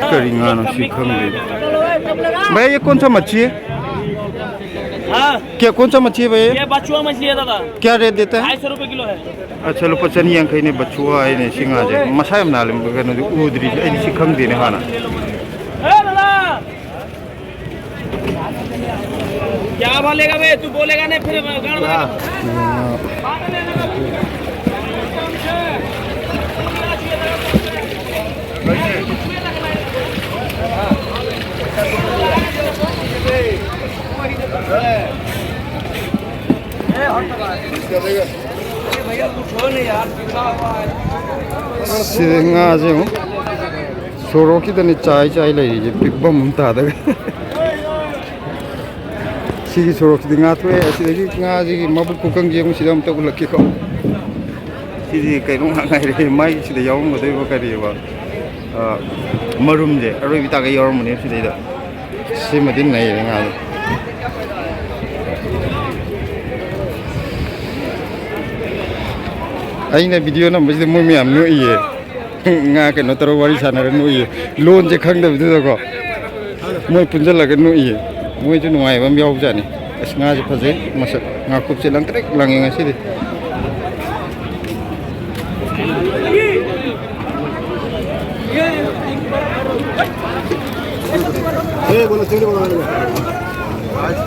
ꯀꯔꯤ ꯉꯥꯅꯣ ꯁꯤ ꯈꯪꯗꯦ꯫ भैया, ये कौन सा मच्छी है? हाँ, क्या, कौन सा मच्छी है भैया? ये बचुआ मछली है दादा, क्या रेट देता है? ढाई सौ रुपये किलो है। अच्छा, ꯂꯨꯄꯥ ꯆꯅꯤ ꯌꯥꯡꯈꯩꯅꯦ ꯕꯆꯨꯋꯥ ꯍꯥꯏꯅꯦ ꯁꯤ ꯉꯥꯁꯦ꯫ ꯃꯁꯥ ꯌꯥꯝ ꯅꯥꯜꯂꯦ, ꯀꯩꯅꯣꯗꯤ ꯎꯗ꯭ꯔꯤ, ꯑꯩꯗꯤ ꯁꯤ ꯈꯪꯗꯦꯅꯦ ꯍꯥꯟꯅ꯫ ए दादा, क्या भाव लेगा बे? तू बोलेगा नहीं, फिर गाड़ मारेगा। ꯁꯤꯗ ꯉꯥꯁꯦ ꯑꯃꯨꯛ ꯁꯣꯔꯣꯛꯁꯤꯗꯅꯦ ꯆꯥꯏ ꯆꯥꯏ ꯂꯩꯔꯤꯁꯦ, ꯄꯤꯛꯐꯝ ꯑꯃ ꯇꯥꯗꯒ꯫ ꯁꯤꯒꯤ ꯁꯣꯔꯣꯛꯁꯤꯗꯤ ꯉꯥ ꯊꯣꯛꯑꯦ꯫ ꯑꯁꯤꯗꯒꯤ ꯉꯥꯁꯤꯒꯤ ꯃꯕꯨꯛ ꯈꯨꯀꯪꯁꯦ ꯑꯃꯨꯛ ꯁꯤꯗ ꯑꯝꯇ ꯎꯠꯂꯛꯀꯦꯀꯣ꯫ ꯁꯤꯗꯤ ꯀꯩꯅꯣ ꯉꯥꯛ ꯉꯥꯏꯔꯦ꯫ ꯃꯥꯏ ꯁꯤꯗ ꯌꯥꯎꯔꯝꯒꯗꯣꯏꯕ ꯀꯔꯤꯑꯕ, ꯑ, ꯃꯔꯨꯝꯁꯦ ꯑꯔꯣꯏꯕꯤ ꯇꯥꯒꯩ ꯌꯥꯎꯔꯝꯕꯅꯦꯕ ꯁꯤꯗꯩꯗ꯫ ꯁꯤꯃꯗꯤ ꯅꯩꯔꯦ ꯉꯥꯁꯦ꯫ ꯑꯩꯅ ꯚꯤꯗꯤꯑꯣ ꯅꯝꯕꯁꯤꯗ ꯃꯣꯏ ꯃꯌꯥꯝ ꯅꯣꯛꯏꯌꯦ꯫ ꯉꯥ ꯀꯩꯅꯣ ꯇꯧꯔꯒ ꯋꯥꯔꯤ ꯁꯥꯟꯅꯔ ꯅꯣꯛꯏꯌꯦ, ꯂꯣꯟꯁꯦ ꯈꯪꯗꯕꯗꯨꯗꯀꯣ꯫ ꯃꯣꯏ ꯄꯨꯟꯁꯤꯜꯂꯒ ꯅꯣꯛꯏꯌꯦ꯫ ꯃꯣꯏꯁꯨ ꯅꯨꯡꯉꯥꯏꯕ ꯑꯃ ꯌꯥꯎꯖꯥꯠꯅꯤ꯫ ꯑꯁ, ꯉꯥꯁꯦ ꯐꯖꯩ ꯃꯁꯛ꯫ ꯉꯥꯀꯨꯞꯁꯦ ꯂꯪꯇ꯭ꯔꯤꯛ ꯂꯪꯉꯦ ꯉꯁꯤꯗꯤ꯫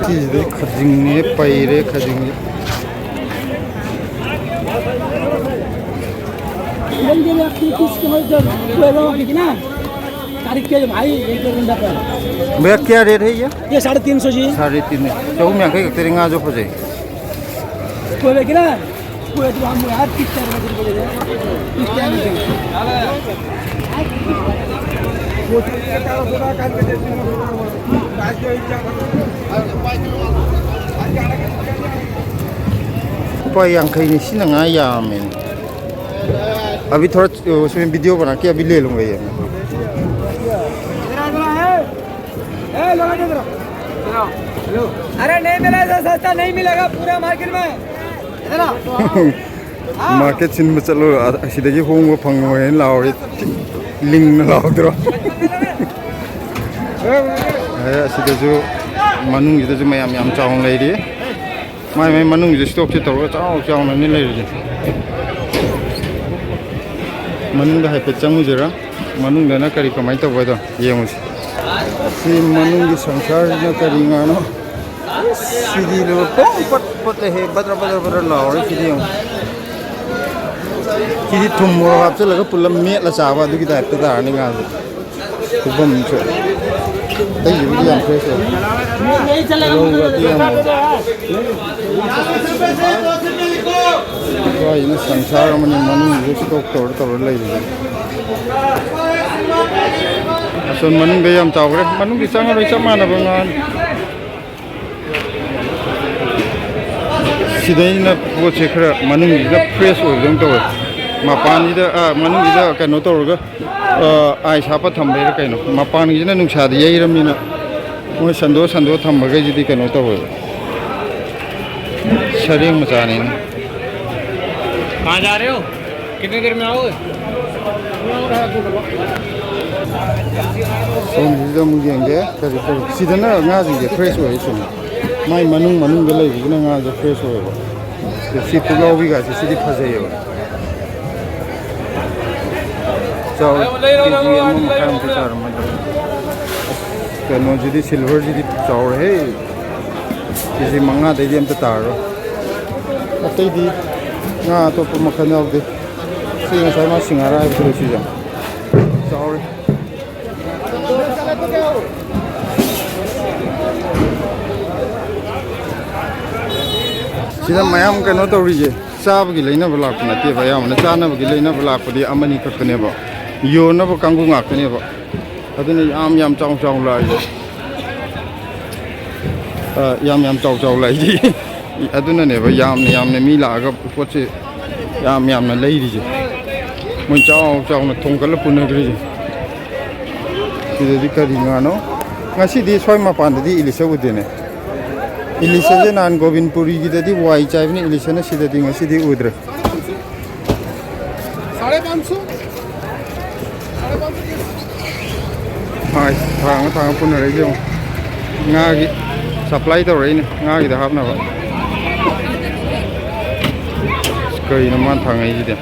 ꯁꯤꯁꯤꯗꯤ ꯈꯖꯤꯡꯅꯦ, ꯄꯩꯔꯦ ꯈꯖꯤꯡꯁꯦ꯫ तारीख के भाई, एक दो घंटा पहले। भैया, क्या रेट है ये? ये साढ़े तीन सौ जी। साढ़े तीन। ꯆꯍꯨꯝ ꯌꯥꯡꯈꯩ ꯈꯛꯇꯅꯤ, ꯉꯥꯁꯨ ꯐꯖꯩ꯫ कोई लेके ना, कोई तो हम यार तीस चार बजे को ले जाए। इस टाइम में। वो तो ꯂꯨꯄꯥ ꯌꯥꯡꯈꯩꯅꯤ, ꯁꯤꯅ ꯉꯥ ꯌꯥꯝꯃꯦ꯫ अभी थोड़ा, अ, उसमें वीडियो बना के अभी ले लूँगा ये मैं। अरे नहीं मिला ऐसा सस्ता, नहीं मिलेगा पूरा मार्केट में। इधर आओ। ꯃꯥꯔꯀꯦꯠ ꯁꯤꯟꯕ ꯆꯠꯂꯣ, ꯑ-, ꯑꯁꯤꯗꯒꯤ ꯍꯣꯡꯕ ꯐꯪꯉꯣꯏ ꯍꯥꯏꯅ ꯂꯥꯎꯔꯦ꯫ ꯂꯤꯡꯅ ꯂꯥꯎꯗ꯭ꯔꯣ? ꯑꯦ, ꯑꯁꯤꯗꯁꯨ, ꯃꯅꯨꯡꯁꯤꯗꯁꯨ ꯃꯌꯥꯝ ꯌꯥꯝ ꯆꯥꯎꯅ ꯂꯩꯔꯤ꯫ ꯃꯥꯏ ꯃꯥꯏ ꯃꯅꯨꯡꯁꯤꯗ ꯏꯁꯇꯣꯛꯁꯦ ꯇꯧꯔꯒ ꯆꯥꯎ ꯆꯥꯎꯅꯅꯤ ꯂꯩꯔꯤꯁꯦ꯫ ꯃꯅꯨꯡꯗ ꯍꯥꯏꯐꯦꯠ ꯆꯪꯉꯨꯁꯤꯔꯥ? ꯃꯅꯨꯡꯗꯅ ꯀꯔꯤ ꯀꯃꯥꯏꯅ ꯇꯧꯕ ꯍꯥꯏꯗꯣ ꯌꯦꯡꯉꯨꯁꯤ꯫ ꯁꯤ ꯃꯅꯨꯡꯒꯤ ꯁꯪꯁꯥꯔꯁꯤꯅ ꯀꯔꯤ ꯉꯥꯅꯣ? ꯁꯤꯗꯤ ꯂꯣꯏ ꯄꯨꯡ ꯄꯠ ꯄꯠꯂꯦꯍꯦ, ꯕꯗ꯭ꯔ ꯕꯗ꯭ꯔ ꯕꯗ꯭ꯔ ꯂꯥꯎꯔꯦ ꯁꯤꯗꯤ ꯌꯦꯡꯉꯨ꯫ ꯁꯤꯗꯤ ꯊꯨꯝ ꯃꯣꯔꯣꯛ ꯍꯥꯞꯆꯤꯜꯂꯒ ꯄꯨꯜꯂꯞ ꯃꯦꯠꯂ ꯆꯥꯕ ꯑꯗꯨꯒꯤ ꯇꯥꯏꯞꯇ ꯇꯥꯔꯅꯤ ꯉꯥꯁꯦ꯫ ꯐꯤꯕꯝꯁꯦ꯫ ꯑꯇꯩꯒꯤꯕꯨꯗꯤ ꯌꯥꯝ fresh ꯑꯣꯏ꯫ ꯔꯧꯒꯗꯤ ꯌꯥꯝ ꯍꯥꯎꯏ꯫ ꯁ꯭ꯋꯥꯏꯁꯤꯅ ꯁꯪꯁꯥꯔ ꯑꯃꯅꯤ, ꯃꯅꯨꯡꯁꯤꯗ ꯏꯁꯇꯣꯛ ꯇꯧꯔ ꯇꯧꯔ ꯂꯩꯔꯤꯁꯦ꯫ ꯑꯁꯣꯝ ꯃꯅꯨꯡꯗ ꯌꯥꯝ ꯆꯥꯎꯈ꯭ꯔꯦ꯫ ꯃꯅꯨꯡꯗꯤ ꯆꯪꯉꯔꯣꯏ, ꯆꯞ ꯃꯥꯟꯅꯕ ꯉꯥꯅꯤ꯫ ꯁꯤꯗꯩꯅ ꯄꯣꯠꯁꯦ ꯈꯔ ꯃꯅꯨꯡꯁꯤꯗ fresh ꯑꯣꯏꯕꯗꯧꯅ ꯇꯧꯋꯦ꯫ ꯃꯄꯥꯟꯁꯤꯗ, ꯑꯥ, ꯃꯅꯨꯡꯁꯤꯗ ꯀꯩꯅꯣ ꯇꯧꯔꯒ, ꯑꯥ, ice ꯍꯥꯞꯄ ꯊꯝꯕꯩꯔ ꯀꯩꯅꯣ꯫ ꯃꯄꯥꯟꯒꯤꯁꯤꯅ ꯅꯨꯡꯁꯥꯗ ꯌꯩꯔꯕꯅꯤꯅ ꯃꯣꯏ ꯁꯟꯗꯣꯛꯑ ꯁꯟꯗꯣꯛꯑ ꯊꯝꯕꯈꯩꯁꯤꯗꯤ ꯀꯩꯅꯣ ꯇꯧꯋꯦꯕ꯫ ꯁꯔꯦꯡ ꯃꯆꯥꯅꯤꯅ꯫ कहाँ जा रहे हो? कितनी देर में आओगे? ꯁꯣꯝꯁꯤꯗ ꯑꯃꯨꯛ ꯌꯦꯡꯒꯦ꯫ ꯀꯔꯤ ꯀꯔꯤ ꯁꯤꯗꯅ ꯉꯥꯁꯤꯡꯁꯦ ꯐ꯭ꯔꯦꯁ ꯑꯣꯏꯌꯦ꯫ ꯁꯨꯝ ꯃꯥꯏ ꯃꯅꯨꯡ ꯃꯅꯨꯡꯗ ꯂꯩꯕꯁꯤꯅ ꯉꯥꯁꯦ ꯐ꯭ꯔꯦꯁ ꯑꯣꯏꯌꯦꯕ꯫ ꯁꯤ ꯄꯨꯛꯂꯥꯎꯕꯤꯒꯁꯦ ꯁꯤꯗꯤ ꯐꯖꯩꯌꯦꯕ꯫ ꯆꯥꯎ, ꯀꯦ ꯖꯤ ꯑꯃ ꯃꯈꯥꯏꯃꯨꯛꯇꯤ ꯆꯥꯔꯝꯃꯗ꯭ꯔꯥ꯫ ꯀꯩꯅꯣꯁꯤꯗꯤ, ꯁꯤꯜꯚꯔꯁꯤꯗꯤ ꯆꯥꯎꯔꯦꯍꯦ꯫ ꯀꯦ ꯖꯤ ꯃꯉꯥꯗꯩꯗꯤ ꯑꯝꯇ ꯇꯥꯔꯔꯣꯏ꯫ ꯑꯇꯩꯗꯤ ꯉꯥ ꯑꯇꯣꯞꯄ ꯃꯈꯜ ꯌꯥꯎꯗꯦ꯫ ꯁꯤ ꯉꯁꯥꯏ ꯃꯥ ꯁꯤꯡꯍꯥꯔ ꯍꯥꯏꯕꯗꯨꯔꯣ ꯁꯤꯁꯦ? ꯆꯥꯎꯔꯦ꯫ ꯁꯤꯗ ꯃꯌꯥꯝ ꯀꯩꯅꯣ ꯇꯧꯔꯤꯁꯦ ꯆꯥꯕꯒꯤ ꯂꯩꯅꯕ ꯂꯥꯛꯄ ꯅꯠꯇꯦꯕ, ꯑꯌꯥꯝꯕꯅ ꯆꯥꯅꯕꯒꯤ ꯂꯩꯅꯕ ꯂꯥꯛꯄꯗꯤ ꯑꯃꯅꯤ ꯈꯛꯇꯅꯦꯕ, ꯌꯣꯟꯅꯕ ꯀꯥꯡꯕꯨ ꯉꯥꯛꯇꯅꯦꯕ꯫ ꯑꯗꯨꯅ ꯌꯥꯝ ꯌꯥꯝ ꯆꯥꯎ ꯆꯥꯎ ꯂꯥꯛꯏꯁꯦ꯫ ꯑ, ꯌꯥꯝ ꯌꯥꯝ ꯆꯥꯎ ꯆꯥꯎ ꯂꯥꯛꯏꯁꯦ꯫ ꯑꯗꯨꯅꯅꯦꯕ ꯌꯥꯝꯅ ꯌꯥꯝꯅ ꯃꯤ ꯂꯥꯛꯑꯒ ꯄꯣꯠꯁꯦ ꯌꯥꯝ ꯌꯥꯝꯅ ꯂꯩꯔꯤꯁꯦ꯫ ꯃꯣꯏ ꯆꯥꯎ ꯆꯥꯎꯅ ꯊꯣꯡꯒꯠꯂ ꯄꯨꯅꯈ꯭ꯔꯤꯁꯦ꯫ ꯁꯤꯗꯗꯤ ꯀꯔꯤ ꯉꯥꯅꯣ? ꯉꯁꯤꯗꯤ ꯁ꯭ꯋꯥꯏ ꯃꯄꯥꯟꯗꯗꯤ ꯏꯂꯤꯁ ꯎꯗꯦꯅꯦ꯫ ꯏꯂꯤꯁꯁꯦ ꯅꯍꯥꯟ ꯒꯣꯕꯤꯟꯄꯨꯔꯤꯒꯤꯗꯗꯤ ꯋꯥꯏ ꯆꯥꯏꯕꯅꯤ, ꯏꯂꯤꯁꯁꯤꯅ ꯁꯤꯗꯗꯤ ꯉꯁꯤꯗꯤ ꯎꯗ꯭ꯔꯦ꯫ ꯁꯥꯏ, ꯊꯥꯡꯉ ꯊꯥꯡꯉ ꯄꯨꯅꯔꯛꯏꯁꯦ ꯌꯦꯡꯉꯣ꯫ ꯉꯥꯒꯤ ꯁꯄ꯭ꯂꯥꯏ ꯇꯧꯔꯛꯏꯅꯦ, ꯉꯥꯒꯤꯗ ꯍꯥꯞꯅꯕ꯫ ꯑꯁ, ꯀꯩꯅꯣ ꯃꯥꯅ ꯊꯥꯡꯉꯛꯏꯁꯤꯗꯤ?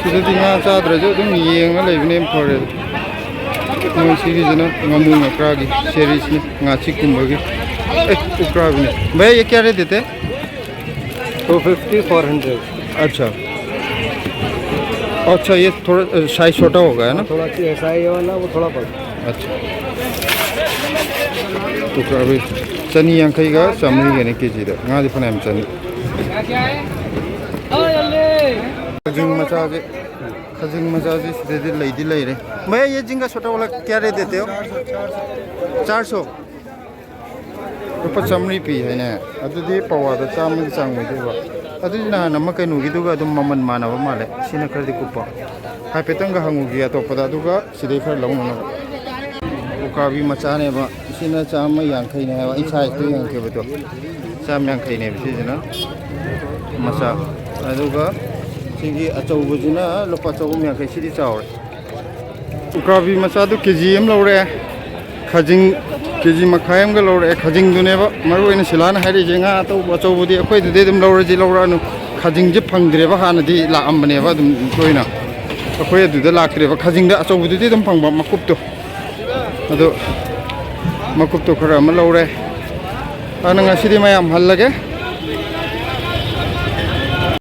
ꯁꯤꯗꯗꯤ ꯉꯥ ꯆꯥꯗ꯭ꯔꯁꯨ ꯑꯗꯨꯝ ꯌꯦꯡꯉ ꯂꯩꯕꯅ ꯍꯦꯟꯅ ꯐꯔꯦ꯫ ꯃꯣꯏ ꯁꯤꯒꯤꯁꯤꯅ ꯉꯥꯃꯨ ꯉꯀ꯭ꯔꯥꯒꯤ ꯁꯦꯔꯤꯁꯅꯤ, ꯉꯥꯆꯤꯛꯀꯨꯝꯕꯒꯤ꯫ ꯑꯦ, ꯎꯀ꯭ꯔꯥꯕꯤꯅꯦ꯫ भैया, ये क्या रेट देते हैं? Two fifty, four hundred. अच्छा। अच्छा, ये थोड़ा, अ, साइज छोटा होगा, है ना? हाँ, थोड़ा सी ऐसा है ये वाला, वो थोड़ा बड़ा। अच्छा। ꯎꯀ꯭ꯔꯥꯕꯤ ꯆꯅꯤ ꯌꯥꯡꯈꯩꯒ ꯆꯥꯝꯃꯔꯤꯒꯅꯤ ꯀꯦ ꯖꯤꯗ꯫ ꯉꯥꯗꯤ ꯐꯅꯌꯥꯝ ꯆꯥꯅꯤ꯫ ꯈꯖꯤꯡ ꯃꯆꯥꯁꯦ, ꯈꯖꯤꯡ ꯃꯆꯥꯁꯦ ꯁꯤꯗꯗꯤ ꯂꯩꯗꯤ ꯂꯩꯔꯦ꯫ भैया, ये झींगा छोटा वाला क्या रेट देते हो? चार सौ। ꯂꯨꯄꯥ ꯆꯥꯝꯃꯔꯤ ꯄꯤ ꯍꯥꯏꯅꯦ꯫ ꯑꯗꯨꯗꯤ ꯄꯋꯥꯗ ꯆꯥꯝꯃꯒꯤ ꯆꯥꯡ ꯑꯣꯏꯗꯣꯏꯕ꯫ ꯑꯗꯨꯗꯤ ꯅꯍꯥꯟ ꯑꯃ ꯀꯩꯅꯣꯒꯤꯗꯨꯒ ꯑꯗꯨꯝ ꯃꯃꯜ ꯃꯥꯟꯅꯕ ꯃꯥꯜꯂꯦ꯫ ꯁꯤꯅ ꯈꯔꯗꯤ ꯀꯨꯞꯄ꯫ ꯍꯥꯏꯐꯦꯠꯇꯪꯒ ꯍꯪꯉꯨꯒꯦ ꯑꯇꯣꯞꯄꯗ, ꯑꯗꯨꯒ ꯁꯤꯗꯩ ꯈꯔ ꯂꯧꯅꯅꯕ꯫ ꯎꯀꯥꯕꯤ ꯃꯆꯥꯅꯦꯕ꯫ ꯁꯤꯅ ꯆꯥꯝꯃ ꯌꯥꯡꯈꯩꯅꯦ ꯍꯥꯏꯕ꯫ ꯑꯩ ꯁꯥꯏꯖꯇꯣ ꯌꯦꯡꯉꯛꯀꯦꯕꯗꯣ꯫ ꯆꯥꯝ ꯌꯥꯡꯈꯩꯅꯦꯕ ꯁꯤꯁꯤꯅ ꯃꯆꯥ꯫ ꯑꯗꯨꯒ ꯁꯤꯒꯤ ꯑꯆꯧꯕꯁꯤꯅ ꯂꯨꯄꯥ ꯆꯍꯨꯝ ꯌꯥꯡꯈꯩ꯫ ꯁꯤꯗꯤ ꯆꯥꯎꯔꯦ꯫ ꯎꯀꯥꯕꯤ ꯃꯆꯥꯗꯨ ꯀꯦ ꯖꯤ ꯑꯃ ꯂꯧꯔꯦ꯫ ꯈꯥꯖꯤꯡ ꯀꯦ ꯖꯤ ꯃꯈꯥꯏ ꯑꯃꯒ ꯂꯧꯔꯛꯑꯦ꯫ ꯈꯥꯖꯤꯡꯗꯨꯅꯦꯕ ꯃꯔꯨ ꯑꯣꯏꯅ ꯁꯤꯂꯥꯅ ꯍꯥꯏꯔꯛꯏꯁꯦ, "ꯉꯥ ꯑꯇꯧꯕ ꯑꯆꯧꯕꯗꯤ ꯑꯩꯈꯣꯏꯗꯨꯗꯩ ꯑꯗꯨꯝ ꯂꯧꯔꯁꯤ, ꯂꯧꯔꯛꯑꯅꯨ꯫ ꯈꯥꯖꯤꯡꯁꯦ ꯐꯪꯗ꯭ꯔꯦꯕ, ꯍꯥꯟꯅꯗꯤ ꯂꯥꯛꯑꯝꯕꯅꯦꯕ ꯑꯗꯨꯝ ꯇꯣꯏꯅ꯫ ꯑꯩꯈꯣꯏ ꯑꯗꯨꯗ ꯂꯥꯛꯇ꯭ꯔꯦꯕ꯫ ꯈꯥꯖꯤꯡꯗ ꯑꯆꯧꯕꯗꯨꯗꯤ ꯑꯗꯨꯝ ꯐꯪꯕ, ꯃꯀꯨꯞꯇꯣ꯫ ꯑꯗꯣ ꯃꯀꯨꯞꯇꯣ ꯈꯔ ꯑꯃ ꯂꯧꯔꯦ꯫ ꯑꯗꯨꯅ ꯉꯁꯤꯗꯤ ꯃꯌꯥꯝ ꯍꯜꯂꯒꯦ꯫